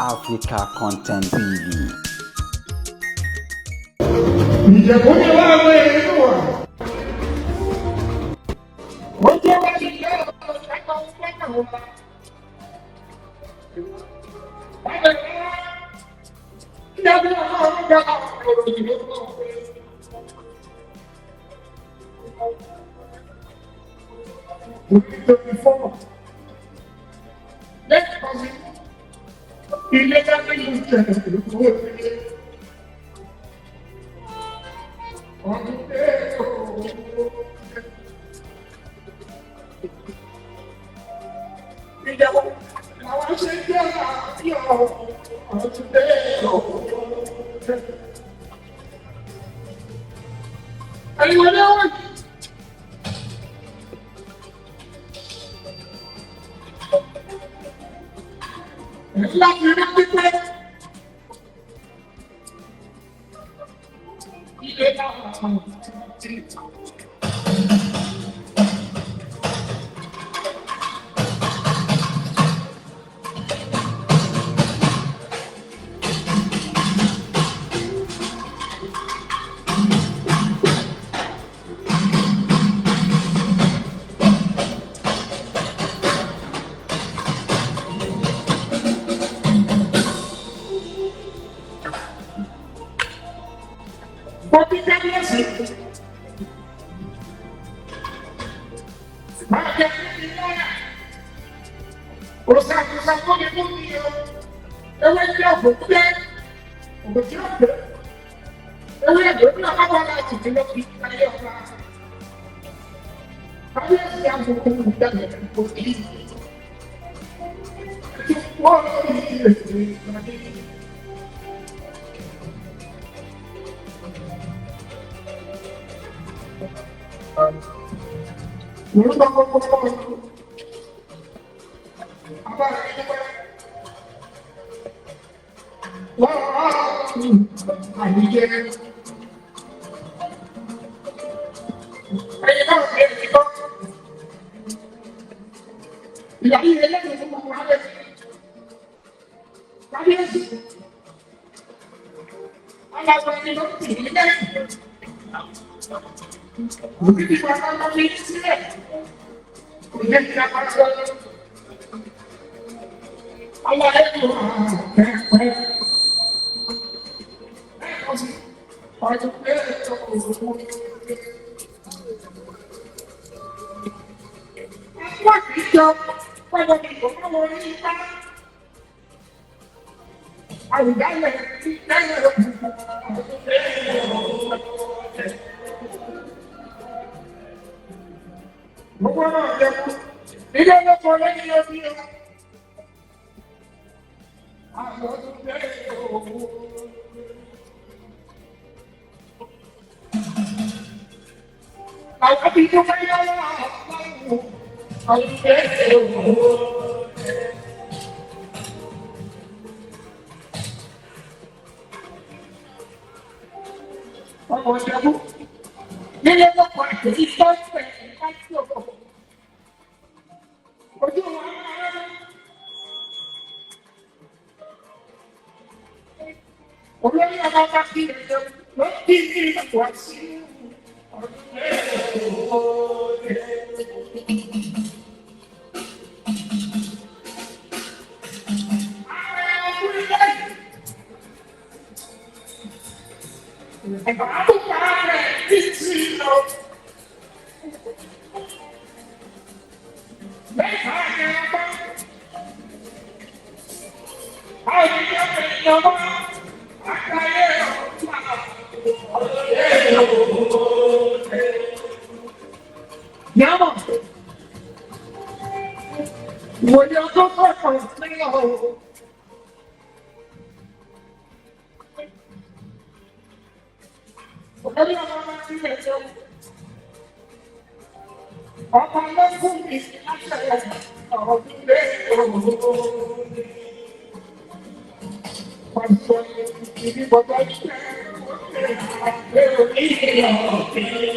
Africa Content TV. Ìjẹ̀bú ni wọ́n wé inú wa. Ó jẹ́ wá ní ilé ọ̀sán ọ̀sán wa. Báyọ̀ ní kí a bí ọmọ ọdún gba ọ̀rọ̀ ìlú 24. Lẹ́ẹ̀kan sí ilé dájú ìlú tẹ̀lé owó ilé. Ọdún dé ooo. Ìjọba làwọn ṣe jẹ́ àti ọdún dé ooo. Ẹ̀yin wọlé wọ̀nyí. Láti rí pípẹ́. Ilé náà ti. Mo ti kábíyèsí. Máa jẹ níbi lọ́yà. Òṣàkóso fún mi fún mi o. Ewé jẹ́ òfò jẹ́ òfò tí ó pè. Ewé ẹ̀dọ́ ní ọlọ́wọ́ láti fi lọ fi ayé ọba. Kábíyèsí àbùkù ìdálẹ̀ kò sí. Wọ́n rí èdè ìgbàdí. Orúkọ gbogbo abára ẹgbẹ́ wọ́n àyíjẹ́. Ẹyin náà ṣe é ti kọ́. Ìyá yìí ẹlẹ́yìn fún gbogbo wa lẹ́sìn. Kábíyèsí. Aláwọ̀ ẹni ló tì í lẹ́yìn. Òbí ti fa ọmọ mi sílẹ̀. Kò jẹ́ kí a máa lọ. Àwọn ẹ̀kọ́ pẹ́pẹ́. Lẹ́ẹ̀kan sí, ọdún pé òun. Wọ́n ti jọ pẹ̀lú ìfowópamọ́ ní ipá. Àwùjálẹ̀ ti lẹ́yìn ọdún pé òun. Gbogbo náà jẹ́ kú. Ilé ọlọ́pàá lẹ́yìn ọdún yẹn. Àwọn ọdún bẹ́ẹ̀ òun. Àwọn bí tó fẹ́ yára àwọn ọdún bẹ́ẹ̀ òun. Ọmọ ìjẹ̀bú. Nílé lọ́pọ̀ àti ìtọ́jú ẹ̀ kájí ọkọ̀. Ojú wa máa ń rẹ́. Olórí ọmọ bá kí ẹ̀jẹ̀ ló kí ní ìwà sí ọdún mẹ́rin. Ẹ̀bá tó bá rẹ̀ títí lọ. Mẹ́ta ni a bá. Àwọn ìjọba ìjọba àgbáyé ọ̀tún Yàmọ̀. Ìwòye ọdún kọ̀ọ̀kan ìpínlẹ̀ ọ̀hún. Olórí ọmọ ọmọ ti rẹ̀ jẹ́ ọmọ lọ́kùn mi láti ọdún lé òun. Pàṣẹ ìdí bàbá jẹ́ orí ọ̀gbìn.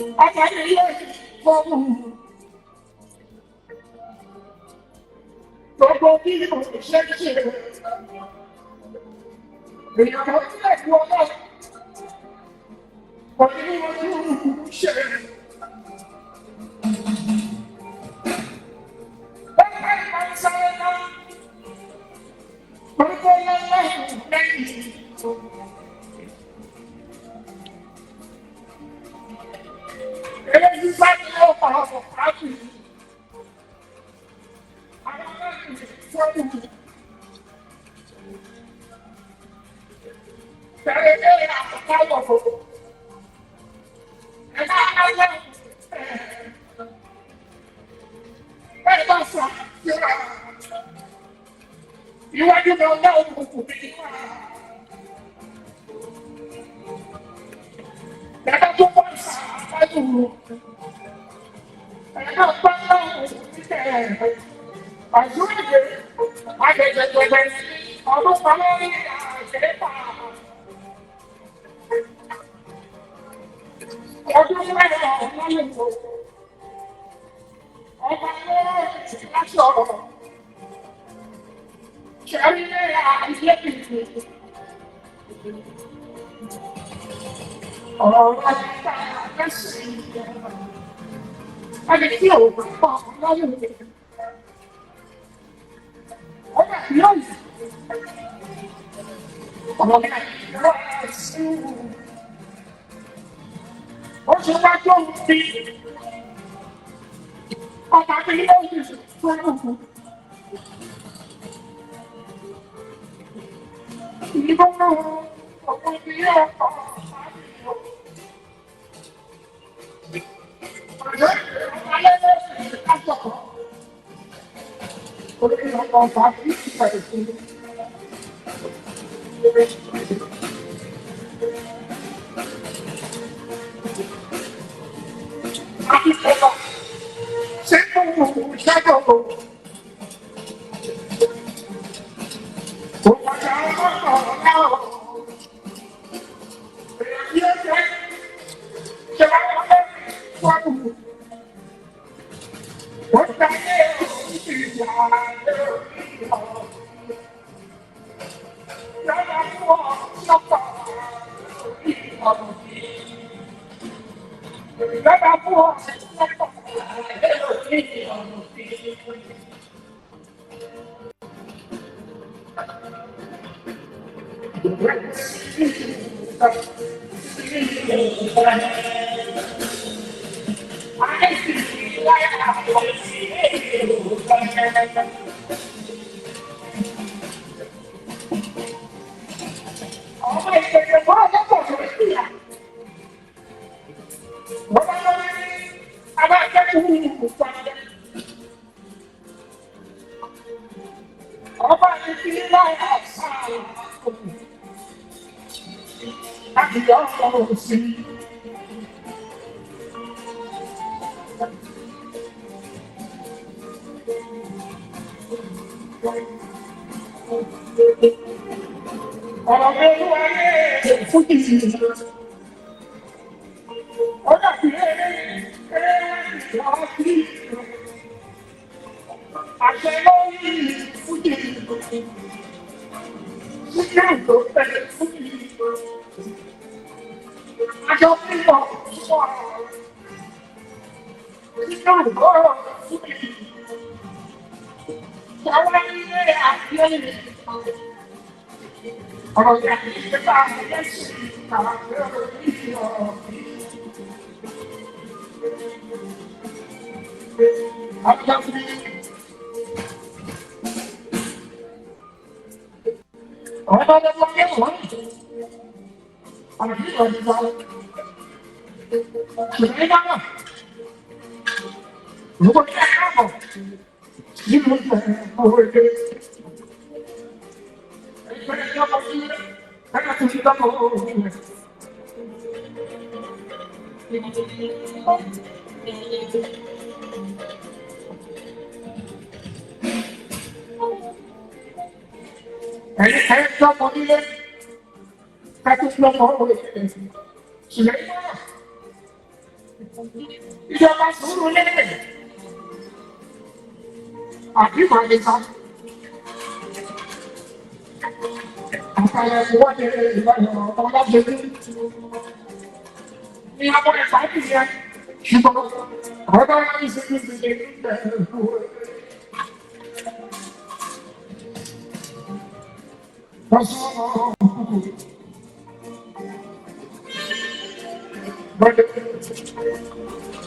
Ọba mi yóò fọ́ọ̀mù. Gbogbo bí mo ṣe ń ṣe. Èèyàn kan sílẹ̀ fún ọlọ́run. Pẹ̀lú ojú ṣe. Bẹ́ẹ̀ ni wọ́n sáré náà. Orúkọ lọ́lọ́run lẹ́yìn. Eléyìí bá ní ọ̀pọ̀ ọ̀pọ̀ pàtó. Àwọn ọlọ́run fọ́ọ̀mù. Bẹ̀rẹ̀ lé àkọ́kọ́ wọ̀. Ẹ bá ọlọ́run ẹ bá sọ síra. Iwájú mi ọlọ́run kò fi wá. Bàbá tó bá ṣáájú. Ẹ̀ka pátá òṣìṣẹ́ àdúrà àgbẹ̀gbẹ̀gbẹ̀ ọdún kan lórí àṣẹ́fà. Ọdún mẹ́rin ọ̀hún ló ọba lórí aṣọ. Ṣẹ́rí ayé mi. Ọ̀rọ̀ nípa ẹ̀sìn ẹni tí ò bá pa láyé mi. Ọba yóò yí. Ọ̀rọ̀ nípa ẹ̀sìn. Ó ṣe wá tó ń fi ọba mi lóyún fún òkú. Ìbọn ọ̀pọ̀ mi yóò kọ́ Ìjọba sùúrù lẹ́lẹ̀. Àbí màá lè sá. Àtàlẹ̀ ìwọ́de ìbàdàn ọ̀làjẹ̀bí. Ní àwọn ìpàdé yẹn, ṣùgbọ́n ọ̀dọ́ ìṣèlú ti lè ní ìbẹ̀rù.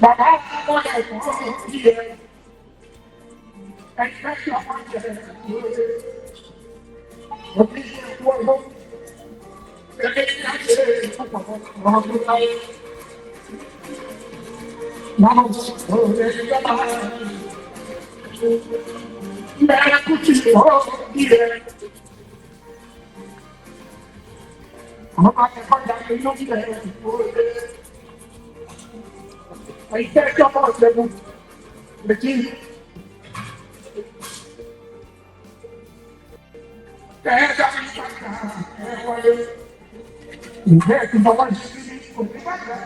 Bàbá ọmọ ẹ̀kọ́ yẹ ẹgbẹ́ tí ọmọ jẹ òbí wọ́n lọ ẹgbẹ́ tí a ṣe ọmọ láyé. Màmá òye ìjọba ilẹ̀ kùtì ọ̀ ilẹ̀. Àwọn akẹ́kọ̀ọ́ ìdájọ́ ló ń bẹ̀rẹ̀ òye. Ìjẹ́ ìjọba ọ̀sẹ̀gun lèkì. Ẹ̀ẹ́dá ẹ̀wọ̀lé. Ìjẹ́ ìjọba ìṣẹ́bí kò ní bàjẹ́.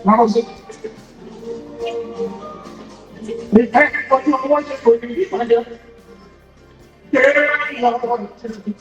Láwọn ṣe. Ìjẹ́ ìtọ́jú owó ṣe kò ní ìbàjẹ́. Jẹ́ ìyàwó ìṣẹ́bí.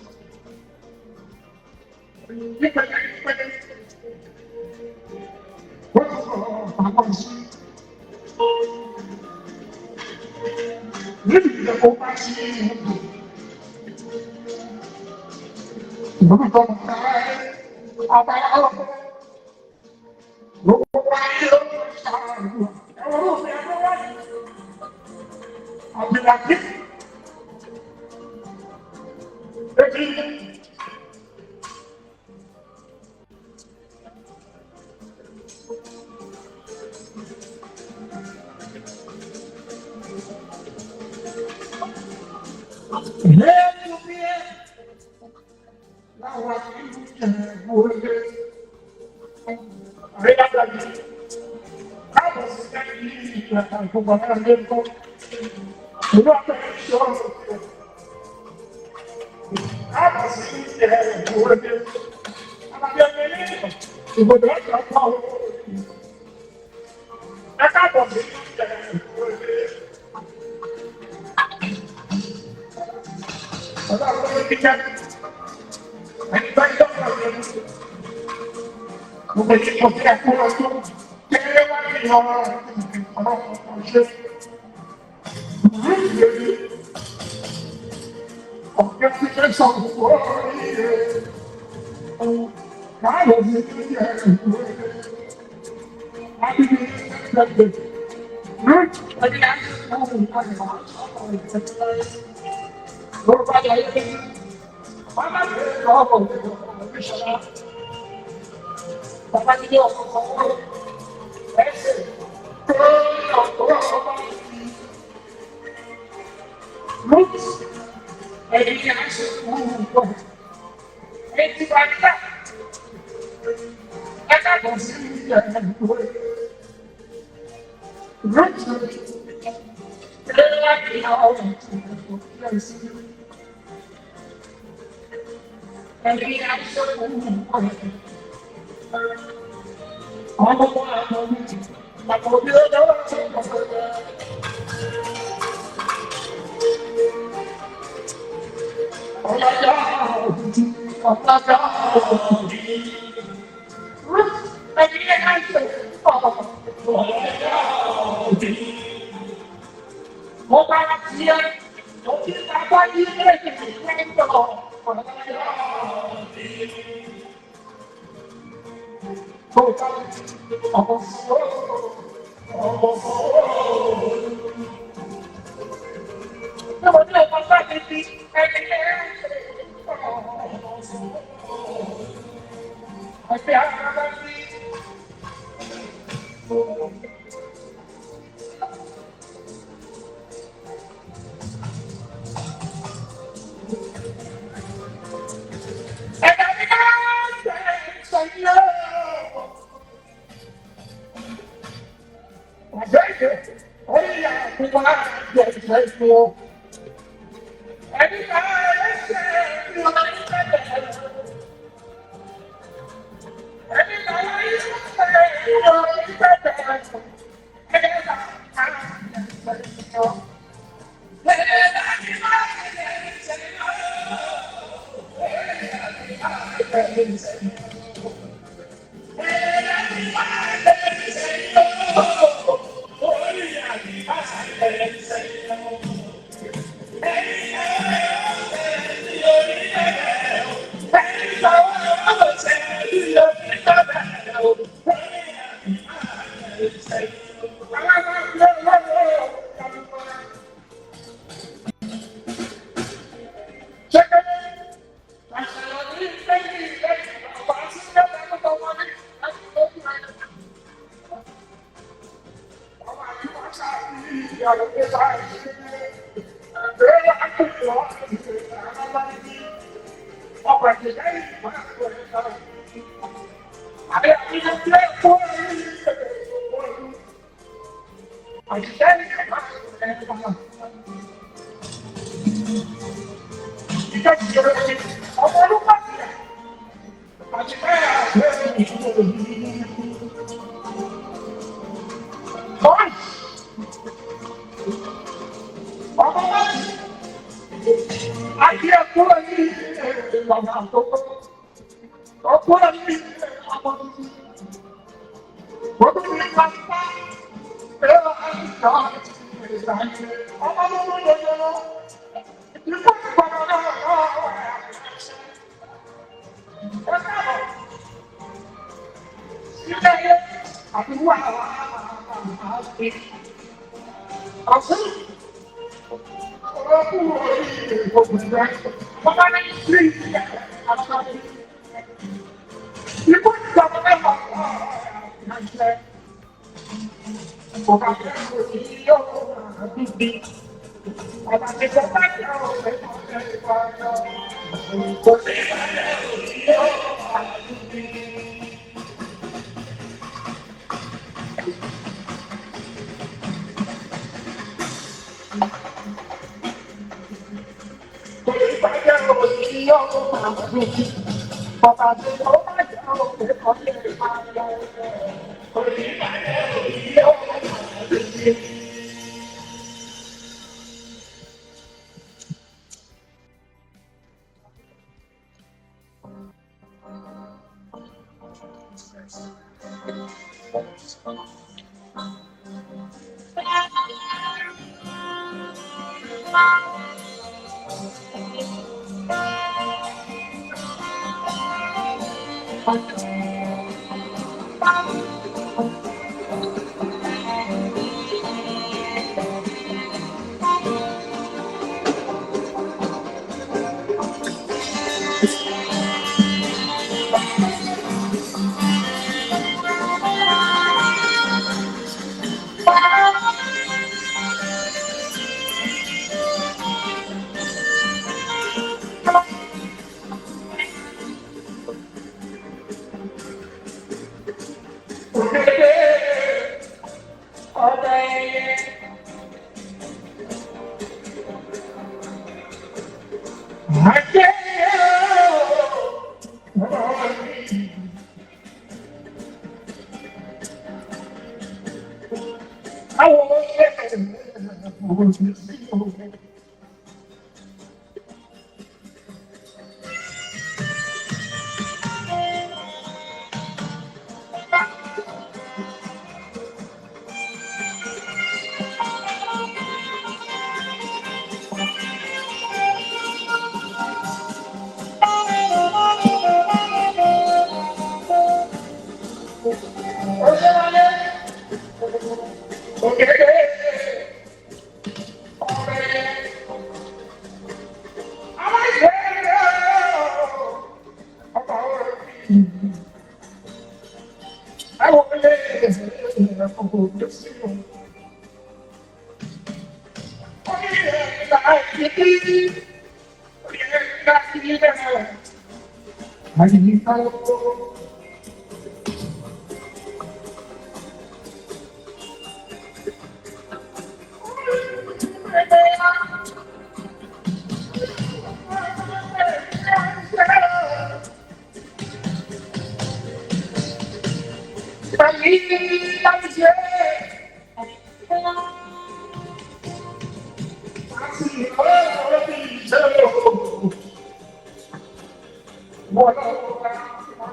Thank you.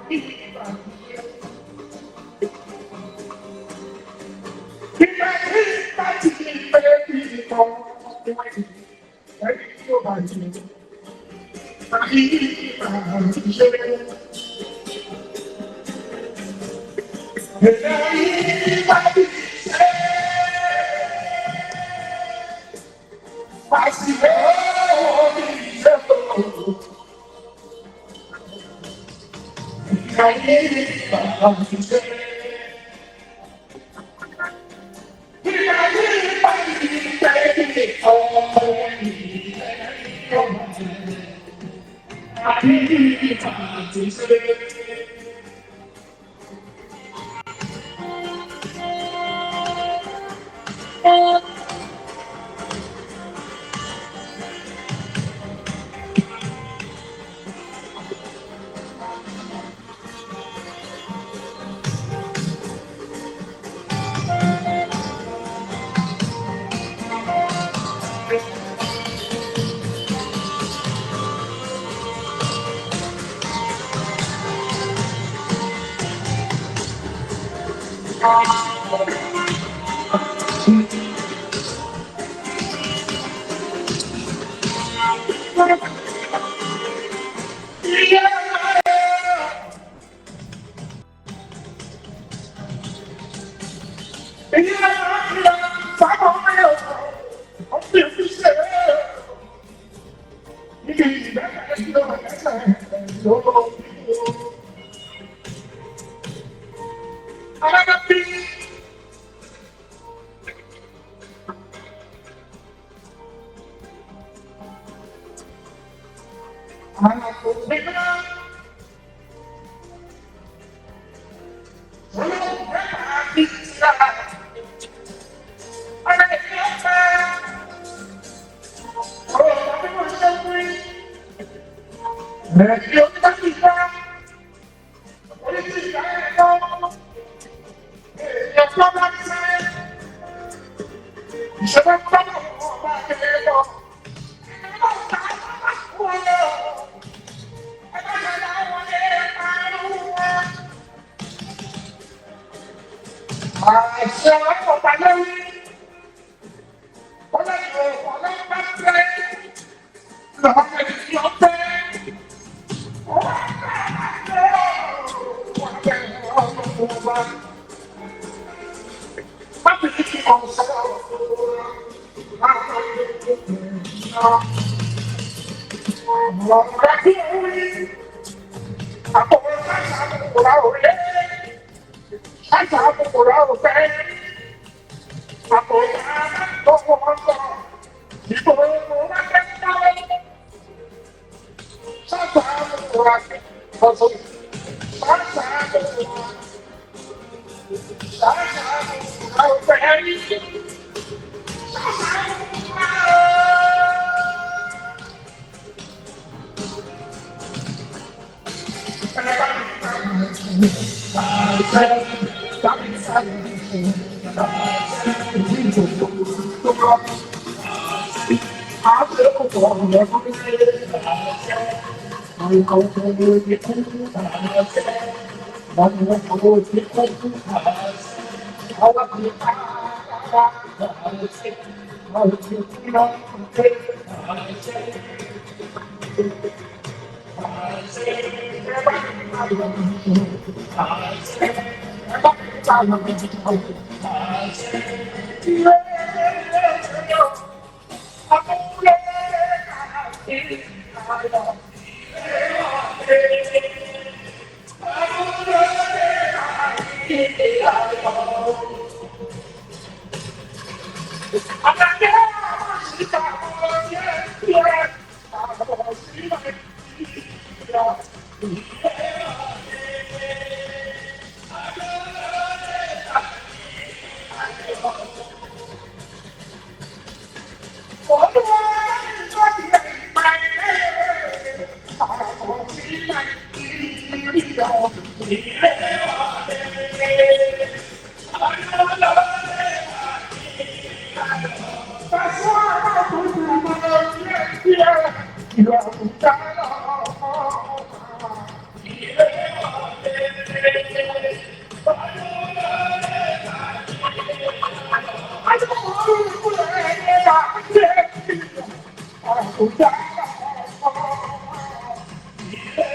Yeah.